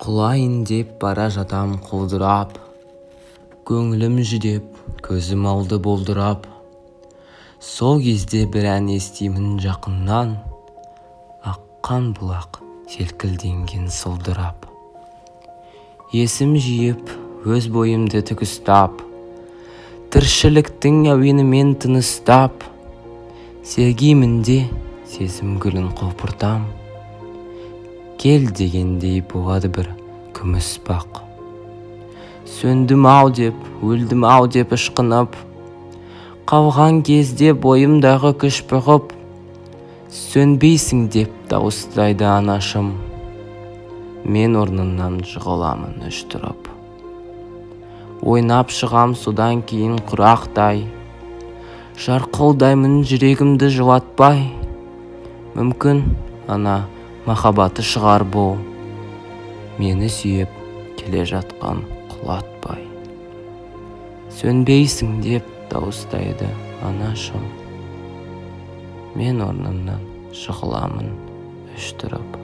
Құлайын деп бара жатам құлдырап, көңілім жүдеп, көзім алды болдырап. Сол кезде бір ән естимін жақыннан, аққан бұлақ селкілденген сылдырап. Есім жиып, өз бойымды тік ұстап, тіршіліктің әуенімен тыныстап, сергимін де сезім гүлін құлпыртам. Кел дегендей болады бір күміс бақ. Сөндім-ау деп, өлдім-ау деп ышқынып, қалған кезде бойымдағы күш бұғып, сөнбейсің деп дауыстайды анашым. Мен орнымнан жығыламын үш тұрып. Ойнап шығам содан кейін құрақтай, жарқылдаймын жүрегімді жылатпай. Мүмкін, ана махаббаты шығар бұл, мені сүйеп келе жатқан құлатпай. Сөнбейсің деп дауыстайды анашым. Мен орнымнан жығыламын үш тұрып.